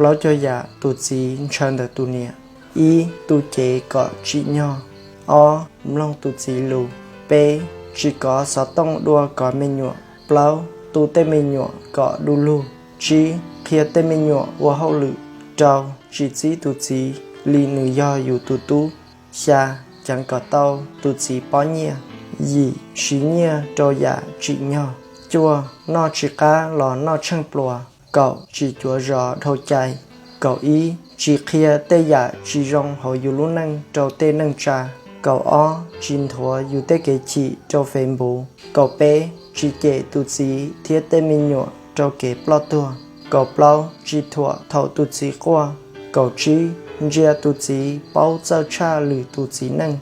Plaub caug yam tus txiv ntshaw ntawm tus niam. Ib, tu cev kom tsim nyog. Ob, mloog tus txiv lus. Peb, tsis kov xov tooj dua kov me nyuam. Plaub, tu tej me nyuam kom du lug. Tsib, qhia tej me nyuam ua hauj lwm. Rau, tsis txib tus txiv li nws yog yus tus tub. Xya, ceev kom tau tus txiv pob nyiaj. Yim, siv nyiaj rau yam tsim nyog. Cuaj, noj tsis qab los noj tsheej pluas. Kaum, tsis cuav zos dhau cai. Kaum ib, tsis qhia tej yam tsis zoo hauv yus lub neej rau tej neej tsa. Kaum ob, tsis nthuav yus tej kev chim rau Facebook. Kaum peb, tsis cem tus txiv thiab tej me nyuam rau kev ploj tuag. Kaum plaub, tsis thuam thaum tus txiv quaj. Kaum tsib, ntsia tus txiv paub txawj tshaj lwm tus txiv neej.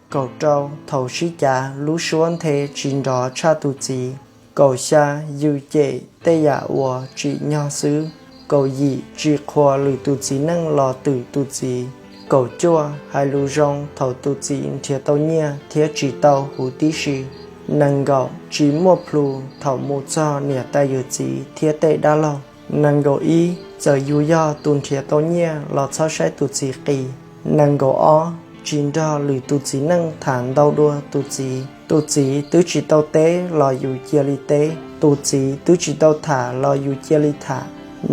Kaum rau, thaum sib cav lub suab nthe tsis nrov tshaj tus txiv. Kaum xya, yws cem tej yam uas tsim nyog xwb. Kaum yim, tsis qhuas lwm tus txiv neej los twm tus txiv. Kaum cuaj, hais lus zoo thaum tus txiv nrhiav tau nyiaj thiab tsis tau huv tib si. Nees nkaum, tsis muaj plhus thaum mus txog niam tais yawm txiv thiab tej dab laug. Nees nkaum ib, txawm yus yog tus nrhiav tau nyiaj los txhob saib tus txiv qis. Nees nkaum ob, tsis nrog lwm tus txiv neej tham ntau dua tus txiv. Tus txiv twb tsis tau teb los yus cia li teb, tus txiv twb tsis tau tham los yus cia li tham.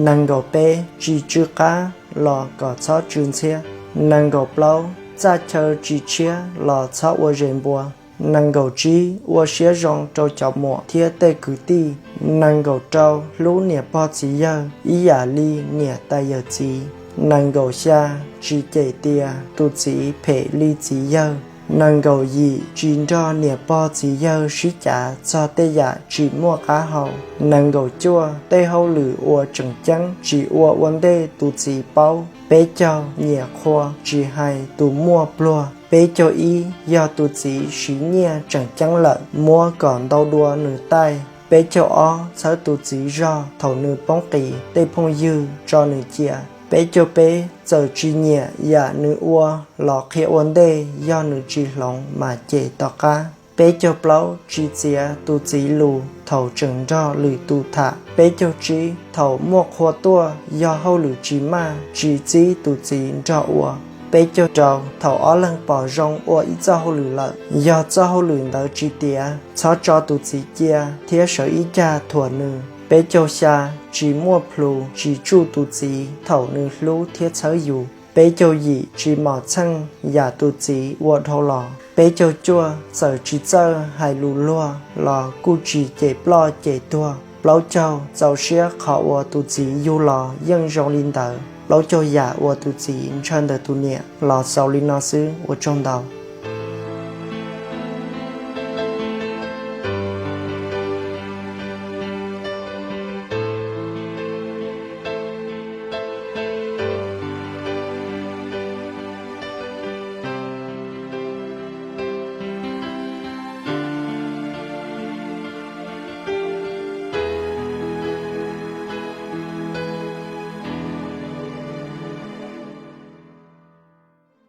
Nees nkaum peb, tsis tsw qab los kom txhob tsw ntxhiab. Nees nkaum plaub, txaj chaw tsis tshiab los txhob ua zes npua. Nees nkaum tsib, ua siab zoo rau cov muam thiab tej kwv tij. Nees nkaum rau, hlub niam pog txiv yawg ib yam li niam tais yawm txiv. Nees nkaum xya, tsis cem tias tus txiv phem li txiv yawg. Nees nkaum yim, tsis nrog niam pog txiv yawg sib cav txog tej yam tsis muaj qab hau. Nees nkaum cuaj, tej hauj lwm uas tseem ceeb tsis ua ua ntej tus txiv paub. Peb caug, nyiam qhua tsis hais tus muaj pluag. Peb caug ib, yog tus txiv siv nyiaj tseem ceeb lawm, muab kom ntau dua nws taij. Peb caug ob, txhawb tus txiv zog thaum nws poob qis, tej phooj ywg tso nws cia. Peb caug peb, txawm tsis nyiam yam nws ua los qhia ua ntej yog nws tsis hloov mas cem tom qab. Peb caug plaub, tsis txiav tus txiv lus thaum tseem nrog lwm tus tham. Peb caug tsib, thaum muaj qhua tuaj yog hauj lwm tsis maj tsis txib tus txiv nrog ua. Peb caug rau, thaum ob leeg pom zoo ua ib txoj hauj lwm lawm, yog txoj hauj lwm ntawd tsis tiav, txhob tso tus txiv cia thiab sawv ib cag thuam nws. Peb caug xya, tsis muaj plhus tsis tsuj tus txiv thaum nws hlub thiab txhawb yus. Peb caug yim, tsis mom txheej yam tus txiv ua dhau los. Peb caug cuaj, txawm tsis txawj hais lus luag los kuj tsis cem ploj cem tuag. Plaub caug, txaus siab qhov uas tus txiv yug los yeej zoo li ntawd. Plaub caug yam uas tus txiv ntshaw ntawm tus niam los xaus li no xwb, ua tsaug ntau.